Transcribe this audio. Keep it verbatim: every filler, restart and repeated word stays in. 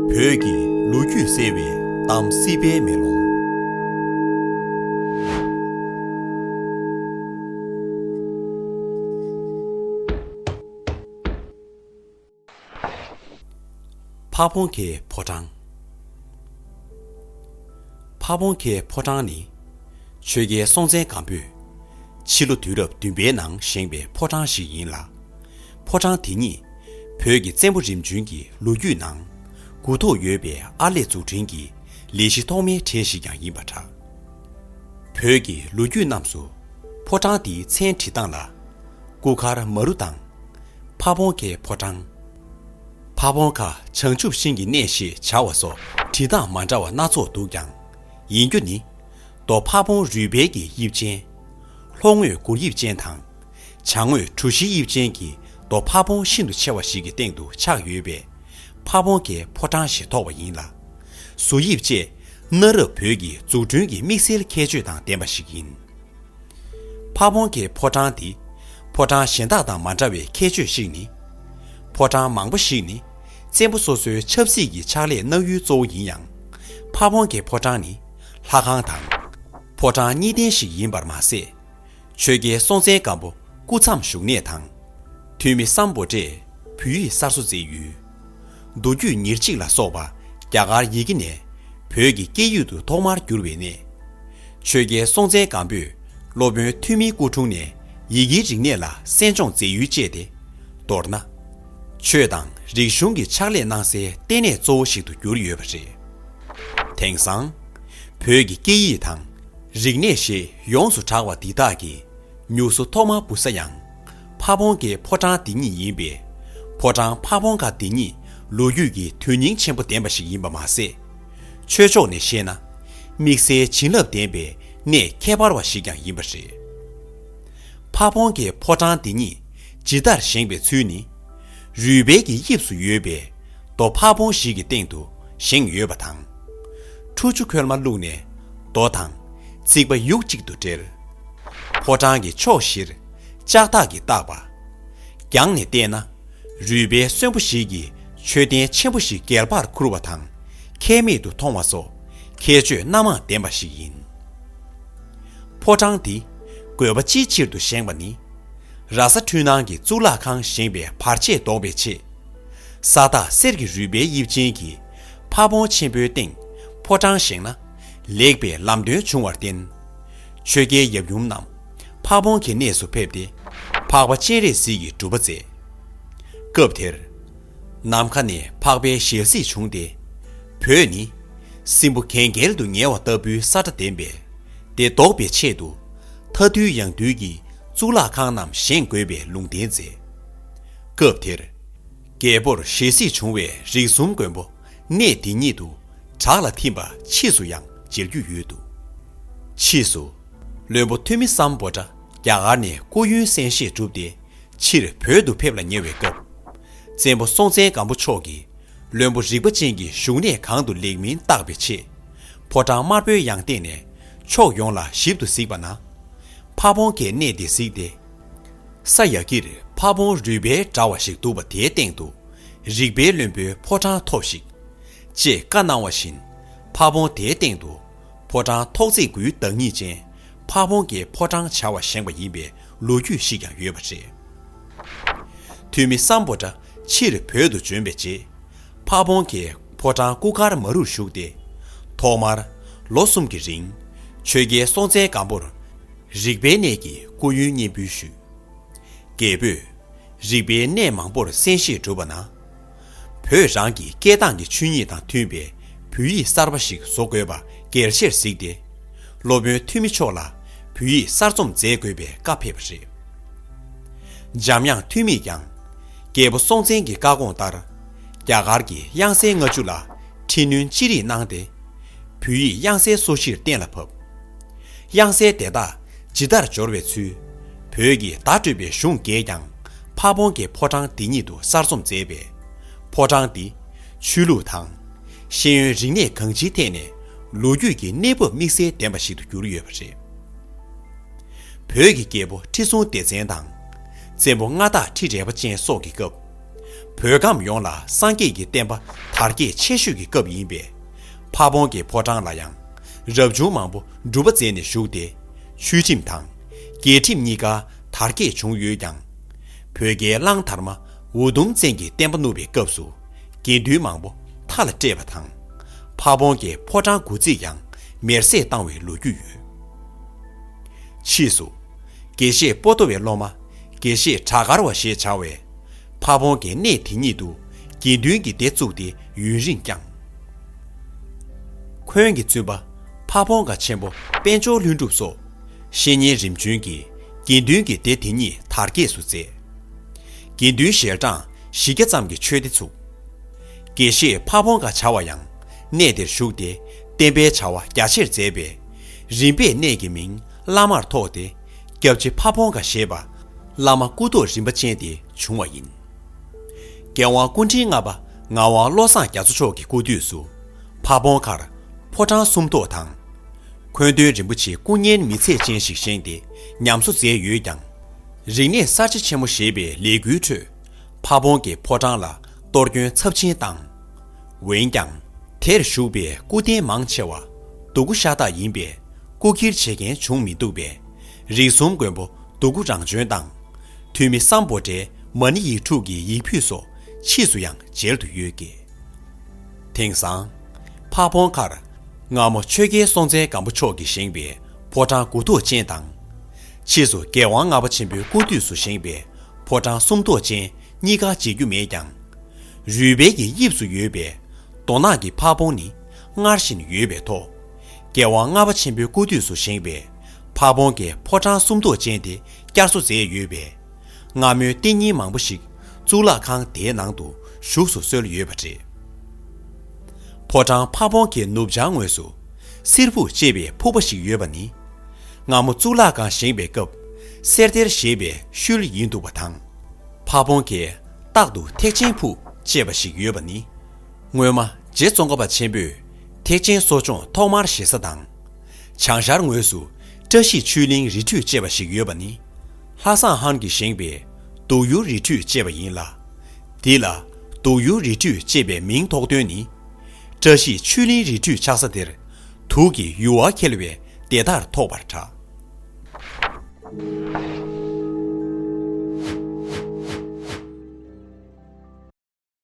བོད་ཀྱི་ལོ་རྒྱུས་གསལ་བའི་གཏམ་སྲིད་པའི་མེ་ལོང་། ཕ་བོང་ཁའི་ཕོ་བྲང་། ཕ་བོང་ཁའི་ཕོ་བྲང་ནི། ཆོས་རྒྱལ་སྲོང་བཙན་སྒམ་པོས་ཕྱི་ལོ་དུས་རབས་བདུན་པའི་ནང་བཞེངས་པའི་ཕོ་བྲང་ཞིག་ཡིན་ལ། ཕོ་བྲང་དེ་ཉིད་བོད་ཀྱི་བཙན་པོ་རིམ་བྱོན་གྱི་ལོ་རྒྱུས་ནང་གོ་རྟོགས་ཡོད་པའི་ཨར་ལས་འཛུགས་སྐྲུན་གྱི་ལས་གཞི་ཐོག་མའི་གྲས་ཤིག་ཀྱང་ཡིན་པར་གྲགས། བོད་ཀྱི་ལོ་རྒྱུས་རྣམས་སུ་ཕོ་བྲང་འདིའི་མཚན་བྲིས་སྟངས་ལ། སྐུ་མཁར་མ་རུ་དང་། ཕ་བོང་ཁའི་ཕོ་བྲང་། ཕ་བོང་ཁ་བྱང་ཆུབ་ཤིང་གི་གནས་ཞེས་བྱ་བ་སོགས་བྲིས་སྟངས་མ་འདྲ་བ་སྣ་ཚོགས་འདུག་ཀྱང་། ཡིན་རྒྱུ་ནི། རྡོ་ཕ་བོང་རུས་སྦལ་གྱི་དབྱིབས་ཅན། ལྷོ་ངོས་གུར་དབྱིབས་ཅན་དང་། བྱང་ངོས་གྲུ་བཞིའི་དབྱིབས་ཅན་གྱི་རྡོ་ཕ་བོང་ཤིན་ཏུ་ཆེ་བ་ཞིག་གི་སྟེང་དུ་ཆགས་ཡོད་པས། ཕ་བོང་ཁའི་ཕོ་བྲང་ཞེས་ཐོགས་པ་ཡིན་ལ། བཟོ་དབྱིབས་བཅས་གནའ་རབས་བོད་ཀྱི་འཛུགས་སྐྲུན་གྱི་དམིགས་བསལ་ཁྱད་ཆོས་དང་ལྡན་པ་ཞིག་ཡིན། ཕ་བོང་ཁའི་ཕོ་བྲང་འདི་ཕོ་བྲང་གཞན་དག་དང་མ་འདྲ་བའི་ཁྱད་ཆོས་ཤིག་ནི། ཕོ་བྲང་མང་པོ་ཞིག་ནི་བཙན་པོ་སོ་སོའི་ཆབ་སྲིད་ཀྱི་ཕྱག་ལས་གནང་ཡུལ་གཙོ་བོ་ཡིན་ཡང་། ཕ་བོང་ཁའི་ཕོ་བྲང་ནི་ལྷ་ཁང་དང་། ཕོ་བྲང་གཉིས་ལྡན་ཞིག་ཡིན་པར་མ་ཟད། ཆོས་རྒྱལ་སྲོང་བཙན་སྒམ་པོ་སྐུ་མཚམས་བཞུགས་གནས་དང་། ཐོན་མི་སམ་བྷོ་ཊས་བོད་ཡིག་གསར་བཟོ་མཛད་ཡུལ། མདོ་རྒྱུད་ཉེར་གཅིག་ལ་སོགས་པ་རྒྱ་གར་ཡི་གེ་ནས་བོད་ཀྱི་སྐད་ཡིག་ཏུ་ཐོག་མར་བསྒྱུར་བའི་གནས། ཆོས་རྒྱལ་སྲོང་བཙན་སྒམ་པོས་སློབ་དཔོན་ཐོན་མིའི་སྐུ་དྲུང་ནས་ཡི་གེའི་རིག་གནས་ལ་གསན་སྦྱོང་མཛད་ཡུལ་བཅས་ཏེ། མདོར་ན། ཆོས་དང་རིག་གཞུང་གི་ཕྱག་ལས་གནང་སའི་ལྟེ་གནས་གཙོ་བོ་ཞིག་ཏུ་གྱུར་ཡོད་པ་རེད། དེང་སང་། བོད་ཀྱི་སྐད་ཡིག་དང་རིག་གནས་ཞེས་ཡོངས་སུ་གྲགས་པ་འདི་དག་གི་མྱུ་གུ་ཐོག་མ་འབུ་ས་ཡང་། ཕ་བོང་ཁའི་ཕོ་བྲང་འདི་ཉིད་ཡིན་པས། ཕོ་བྲང་ཕ་བོང་ཁ་འདི་ཉིད་ལོ་རྒྱུས་ཀྱི་དོན་སྙིང་ཆེན་པོ་ལྡན་པ་ཞིག་ཡིན་པ་མ་ཟད། ཆོས་ཕྱོགས་ནས་བཤད་ན། དམིགས་བསལ་བྱིན་རླབས་ལྡན་པའི་གནས་ཁྱད་པར་བ་ཞིག་ཀྱང་ཡིན་པ་རེད། ཕ་བོང་ཁའི་ཕོ་བྲང་འདི་ཉིད་ཇི་ལྟར་བཞེངས་པའི་ཚུལ་ནི། རུས་སྦལ་གྱི་དབྱིབས་སུ་ཡོད་པའི་རྡོ་ཕ་བོང་ཞིག་གི་སྟེང་དུ་བཞེངས་ཡོད་པ་དང་། ཁྲུ་ཆུ་ཁོལ་མ་བླུགས་ནས་རྡོ་དང་རྩིག་པ་ཡུག་གཅིག་ཏུ་སྦྲེལ། ཕོ་བྲང་གི་ཕྱོགས་བཞིར་ལྕགས་ཐག་གིས་བཏགས་པ། རྒྱང་ནས་བལྟས་ན། རུས་སྦལ་གསོན་པོ་ཞིག་གིས་མཆོད་རྟེན་ཆེན་པོ་ཞིག་བརྒལ་བར་ཁུར་བ་དང་ཁྱད་མེད་དུ་མཐོང་བ་སོགས་ཁྱད་ཆོས་སྣ་མང་ལྡན་པ་ཞིག་ཡིན། ཕོ་བྲང་འདི་དགོས་པ་ཅིའི་ཕྱིར་དུ་བཞེངས་པ་ནི། ར་ས་འཕྲུལ་སྣང་གི་གཙུག་ལག་ཁང་བཞེངས་པའི་བར་ཆད་ཟློག་པའི་ཆེད། ས་བདག་གསེར་གྱི་རུས་སྦལ་དབྱིབས་ཅན་གྱི་ཕ་བོང་ཆེན་པོའི་སྟེང་ཕོ་བྲང་བཞེངས་ན་ལེགས་པའི་ལམ་སྟོན་བྱུང་བར་བརྟེན། ཆོས་རྒྱལ་ཡབ་ཡུམ་རྣམས་ཕ་བོང་གི་གནས་སུ་ཕེབས་ཏེ་འཕགས་པ་སྤྱན་རས་གཟིགས་ཀྱི་སྒྲུབ་པ་མཛད། སྐབས་དེར། ནམ་མཁའ་ནས་འཕགས་པའི་ཞལ་གཟིགས་བྱུང་སྟེ། བོད་ནི་སྲིན་བུ་གན་རྐྱལ་དུ་ཉལ་བ་ལྟ་བུའི་ས་ཁྲ་ལྡན་པས། དེ་ཟློག་པའི་ཆེད་དུ། མཐའ་འདུལ་ཡང་འདུལ་གྱི་གཙུག་ལག་ཁང་རྣམས་བཞེངས་དགོས་པའི་ལུང་བསྟན་མཛད། སྐབས་དེར། རྒྱལ་པོར་ཞལ་གཟིགས་བྱུང་བའི་རིགས་གསུམ་མགོན་པོ་གནས་འདི་ཉིད་དུ་བྲག་ལ་ཐིམ་པ་ཕྱིས་སུ་ཡང་མཇལ་རྒྱུ་ཡོད་འདུག་ཕྱིས་སུ། བློན་པོ་ཐོན་མི་སམ་བྷོ་ཊ་རྒྱ་གར་ནས་སྐུ་ཡོན་གསན་བཞེས་གྲུབ་སྟེ། ཕྱིར་བོད་དུ་ཕེབས་ལ་ཉེ་བའི་སྐབས། བཙན་པོ་སྲོང་བཙན་སྒམ་པོ་མཆོག་གིས་བློན་པོ་རིག་པ་ཅན་གྱི་བཞུགས་གནས་གང་དུ་ལེགས་མིན་བརྟག་པའི་ཆེད། ཕོ་བྲང་དམར་པོའི་ཡང་སྟེང་ནས་ཕྱོགས་ཡོངས་ལ་ཞིབ་ཏུ་གཟིགས་པ་ན། ཕ་བོང་ཁའི་གནས་དེ་གཟིགས་ཏེ། ས་ཡ་གིར་ཕ་བོང་རུས་སྦལ་འདྲ་བ་ཞིག་འདུག་པ་དེའི་སྟེང་དུ། རིག་པའི་བློན་པོའི་ཕོ་བྲང་ཐོབས་ཤིག་ཅེས་བཀའ་གནང་བ་བཞིན། ཕ་བོང་དེའི་སྟེང་དུ། ཕོ་བྲང་ཐོག་བརྩེགས་དགུའི་བདག་ཉིད་ཅན། ཕ་བོང་གི་ཕོ་བྲང་བྱ་བ་བཞེངས་པ་ཡིན་པའི་ལོ་རྒྱུས་ཤིག་ཀྱང་ཡོད་པ་རེད། ཐོན་མི་སམ་བྷོ་ཊ་ཕྱིར་བོད་དུ་བྱོན་པའི་རྗེས། ཕ་བོང་གི་ཕོ་བྲང་སྐུ་མཁར་མ་རུར་བཞུགས་ཏེ། ཐོག་མར་ལོ་གསུམ་གྱི་རིང་། ཆོས་རྒྱལ་སྲོང་བཙན་སྒམ་པོར་རིག་པའི་གནས་ཀྱི་སྐུ་ཡོན་སྙན་འབུལ་ཞུས། རྒྱལ་པོས་རིག་པའི་གནས་མང་པོར་གསན་བཞེས་གྲུབ་པ་ན། བོད་རང་གི་སྐད་གདངས་ཀྱི་ཆོས་ཉིད་དང་མཐུན་པའི་བོད་ཡིག་གསར་པ་ཞིག་བཟོ་དགོས་པ་གལ་ཆེར་གཟིགས་ཏེ། སློབ་དཔོན་ཐོན་མི་མཆོག་ལ་བོད་ཡིག་གསར་རྩོམ་མཛད་དགོས་པའི་བཀའ་ཕེབས་པ་རེད། འཇམ་དབྱངས་ཐོན་མིས་ཀྱང་། རྒྱལ་པོ་སྲོང་བཙན་གྱི་བཀའ་དགོངས་ལྟར། རྒྱ་གར་གྱི་དབྱངས་གསལ་ལྔ་བཅུ་ལ་འཕྲི་སྣོན་ཅི་རིགས་གནང་སྟེ། བོད་ཡིག་དབྱངས་གསལ་སོ་བཞིར་གཏན་ལ་ཕབ། དབྱངས་གསལ་དེ་དག་ཇི་ལྟར་སྦྱོར་བའི་ཚུལ། བོད་ཀྱི་བརྡ་སྤྲོད་པའི་གཞུང་བརྒྱད་ཀྱང་ཕ་བོང་གི་ཕོ་བྲང་འདི་ཉིད་དུ་གསར་རྩོམ་མཛད་པས། ཕོ་བྲང་འདི་ཆོས་ལུགས་དང་། ཤེས་ཡོན་རིག་གནས་གང་ཅིའི་ཐད་ནས་ལོ་རྒྱུས་ཀྱི་གནས་བབ་དམིགས་བསལ་ལྡན་པ་ཞིག་ཏུ་གྱུར་ཡོད་པ་རེད། བོད་ཀྱི་རྒྱལ་པོ་ཁྲི་སྲོང་ལྡེ་བཙན་དང་། བཙན་པོ་མངའ་བདག་ཁྲི་རལ་པ་ཅན་སོགས་ཀྱི་སྐབས། བོད་ཁམས་ཡོངས་ལ་སངས་རྒྱས་ཀྱི་བསྟན་པ་དར་རྒྱས་ཆེ་ཤོས་ཀྱི་སྐབས་ཡིན་པས། ཕ་བོང་གི་ཕོ་བྲང་ལ་ཡང་རབ་བྱུང་མང་པོ་སྒྲུབ་པ་མཛད་ནས་བཞུགས་ཏེ། ཆོས་ཁྲིམས་དང་། རྒྱལ་ཁྲིམས་གཉིས་ཀ་དར་རྒྱས་བྱུང་ཡོད་ཀྱང་། བོད་རྒྱལ་གླང་དར་མ་འུ་དུམ་བཙན་གྱི་བསྟན་པ་བསྣུབས་པའི་སྐབས་སུ། དགེ་འདུན་མང་པོ་མཐའ་ལ་བསྐྲད་པ་དང་། ཕ་བོང་གི་ཕོ་བྲང་དགུ་བརྩེགས་ཀྱང་མེར་སྲེག་བཏང་བའི་ལོ་རྒྱུས་ཡོད། ཕྱིས་སུ། དགེ་བཤེས་པོ་ཏོ་བའི་སློབ་མ། དགེ་བཤེས་བྲག་དཀར་བ་ཞེས་བྱ་བས། ཕ་བོང་གི་གནས་དེ་ཉིད་དུ། དགེ་འདུན་གྱི་སྡེ་བཙུགས་ཏེ་ཡུན་རིང་བསྐྱངས། འཁོན་གྱི་བཙུན་པ། ཕ་བོང་ཁ་ཆེན་པོ་དཔལ་འབྱོར་ལྷུན་གྲུབ་སོགས། བཤེས་གཉེན་རིམ་བྱོན་གྱིས། དགེ་འདུན་གྱི་སྡེ་དེ་ཉིད་དར་རྒྱས་སུ་མཛད། དགེ་འདུན་ཞལ་གྲངས་བཞི་བརྒྱ་ཙམ་གྱི་ཆོས་སྡེ་ཚུགས། དགེ་བཤེས་ཕ་བོང་ཁ་བྱ་བ་ཡང་། གནས་དེར་བཞུགས་ཏེ། བསྟན་པའི་བྱ་བ་རྒྱ་ཆེར་མཛད་པས། རིམ་པས་གནས་ཀྱི་མིང་བླ་མར་ཐོགས་ཏེ། སྐྱབས་རྗེ་ཕ་བོང་ཁ་ཞེས་པ། བླ་མ་སྐུ་ཐོག་རིམ་པ་ཅན་དེ་བྱུང་བ་ཡིན། རྒྱལ་དབང་སྐུ་ཕྲེང་ལྔ་པ་ངག་དབང་བློ་བཟང་རྒྱ་མཚོ་མཆོག་གི་སྐུ་དུས་སུ། ཕ་བོང་ཁར་ཕོ་བྲང་སུམ་ཐོག་དང་། འཁོན་སྟོན་རིན་པོ་ཆེ་སྐུ་བརྙན་མི་ཚད་ཅན་ཞིག་བཞེངས་ཏེ། ཉམས་གསོ་མཛད་ཡོད་ཀྱང་། རིག་གནས་གསར་བརྗེ་ཆེན་མོ་ཞེས་པའི་ལས་འགུལ་ཁྲོད། ཕ་བོང་གི་ཕོ་བྲང་ལ་གཏོར་སྐྱོན་ཚབས་ཆེན་བཏང་། འོན་ཀྱང་། དེར་བཞུགས་པའི་སྐུ་རྟེན་མང་ཆེ་བ། དུ་ཀུ་ཤ་སྟག་ཡིན་པས། སྐུ་འཁྱིལ་བྱེད་མཁན་བྱུང་མི་འདུག་པས། རིགས་གསུམ་མགོན་པོ་དུ་ཀུ་རང་བྱོན་དང་། ཐུ་མི་སམ་བྷོ་ཊའི་མ་ཎི་ཡིག་དྲུག་གི་ཡིག་ཕུད་སོགས་ཕྱིས་སུ་ཡང་མཇལ་དུ་ཡོད་ཀྱི། དེང་སང་། ཕ་བོང་ཁར། སྔ་མོ་ཆོས་རྒྱལ་སྲོང་བཙན་སྒམ་པོ་མཆོག་གིས་བཞེངས་པའི་ཕོ་བྲང་དགུ་ཐོག་ཅན་དང་། ཕྱིས་སུ་རྒྱལ་དབང་ལྔ་པ་ཆེན་པོའི་སྐུ་དུས་སུ་བཞེངས་པའི་ཕོ་བྲང་སུམ་ཐོག་ཅན་གཉིས་ཀ་མཇལ་རྒྱུ་མེད་ཀྱང་། རུས་སྦལ་གྱི་དབྱིབས་སུ་ཡོད་པའི་རྡོ་ནག་གི་ཕ་བོང་ནི་སྔར་བཞིན་ཡོད་པའི་ཐོག་རྒྱལ་དབང་ལྔ་པ་ཆེན་པོའི་སྐུ་དུས་སུ་བཞེངས་པའི་ཕ་བོང་གི་ཕོ་བྲང་སུམ་ཐོག་ཅན་དེ་བསྐྱར་གསོ་མཛད་ཡོད་པས། སྔ་མོའི་རྟེན་རྙིང་མང་པོ་ཞིག་གཙུག་ལག་ཁང་དེའི་ནང་དུ་བཞུགས་སུ་གསོལ་ཡོད་པ་རེད། ཕོ་བྲང་ཕ་བོང་གི་ནུབ་བྱང་ངོས་སུ་སེར་ཕུག་ཅེས་པའི་ཕུག་པ་ཞིག་ཡོད་པ་ནི། སྔ་མོ་གཙུག་ལག་ཁང་བཞེངས་པའི་སྐབས་སེར་གཏེར་ཞེས་པའི་ཤུལ་ཡིན་འདུག་པ་དང་། ཕ་བོང་གི་ལྟག་ཏུ་ཐེག་ཆེན་ཕུག་ཅེས་པ་ཞིག་ཡོད་པ་ནི། སྔོན་མ་རྗེ་ཙོང་ཁ་པ་ཆེན་པོས་ཐེག་ཆེན་གསོ་སྦྱོང་ཐོག་མར་བཞེས་ས་དང་། བྱང་ཤར་ངོས་སུ་བཀྲ་ཤིས་ཆོས་གླིང་རི་ཁྲོད་ཅེས་པ་ཞིག་ཡོད་པ་ནི། ལྷ་བཟང་ཧན་གྱིས་བཞེངས་པའི་གདུགས་ཡུལ་རི་ཁྲོད་ཅེས་པ་ཡིན་ལ། འདི་ལ་གདུགས་ཡུལ་རི་ཁྲོད་ཅེས་པའི་མིང་ཐོགས་དོན་ནི། བཀྲ་ཤིས་ཆོས་གླིང་རི་ཁྲོད་ཆགས་ས་དེར་དུག་གི་ཡུར་བ་འཁེལ་བའི་དེ་ལྟར་ཐོགས་པར་གྲགས།